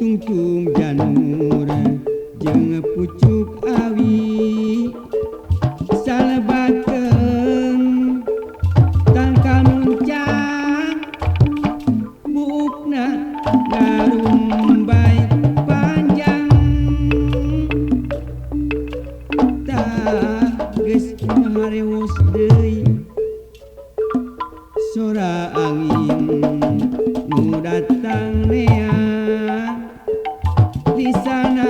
Tungtung janur jeung pucuk awi salebakeun tangkal muncak buukna ngarumbay panjang tah geus maharewos deui sora angin nu datang nea di sana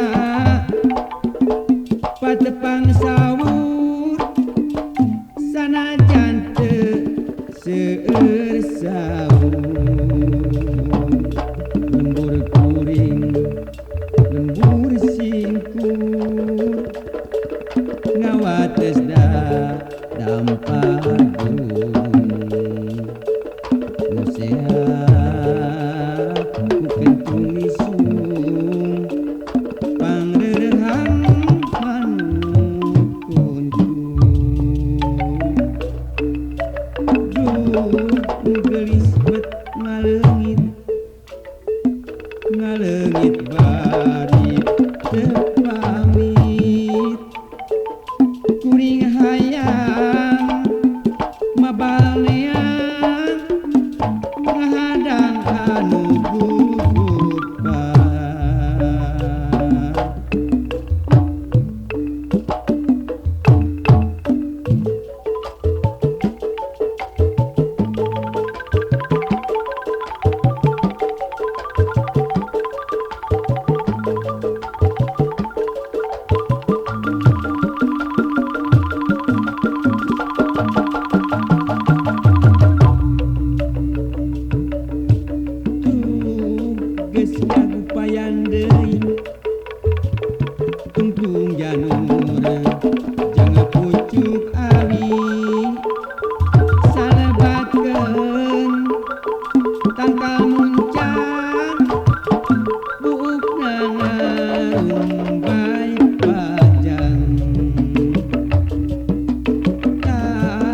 patepang sawur sanajan teu seueur saur lembur kuring lembur singkur ngawates da dampar gunung nu sehat ku kentung isung pangrerehang manuk kuntung. Duh nu geulis bet ngaleungit ngaleungit bari teu pamit kuring hayang mabal neang ngahadang anu gugupan. Geus ngagupayan deui tungtung janur jeung pucuk awi salebakeun tangkal muncak buukna ngarumbay panjang tah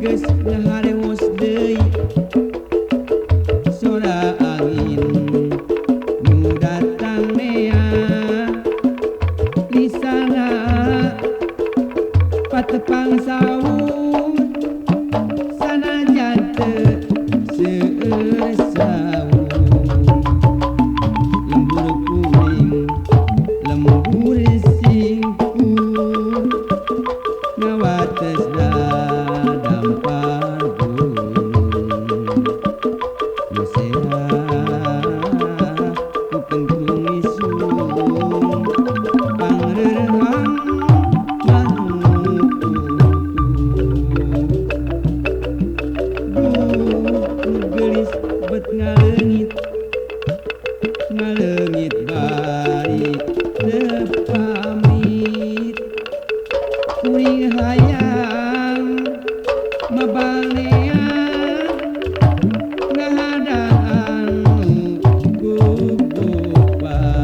geus ngaharewos deui sora angin nu datang nea lisana patepang saur sanajan teu seueur saur lembur kuring lembur singkur ngawates da dampar gunung nu sehat ku kentung isung pangrerehang manuk kuntung. Duh nu geulis bet ngaleungit ngaleungit bari teu pamit kuring hayang mabal neang ngahadang anu gugupan.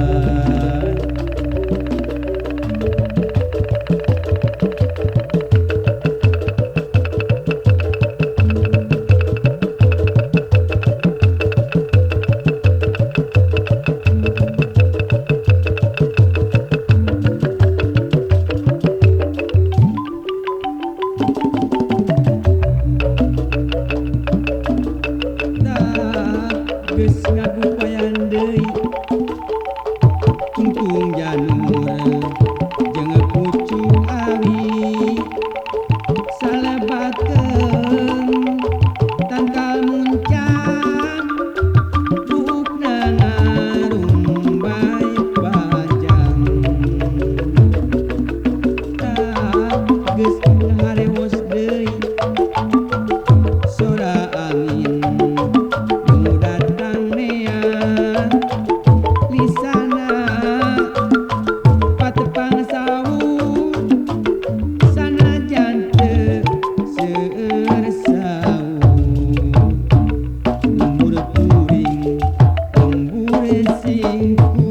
Tah geus ngagupayan deui tungtung janur jeung pucuk awi salebakeun tangkal muncak buukna ngarumbay panjang tah geus ngaharewos deui sora angin nu datang nea lisana patepang saur sanajan teu seueur saur lembur kuring lembur singkur.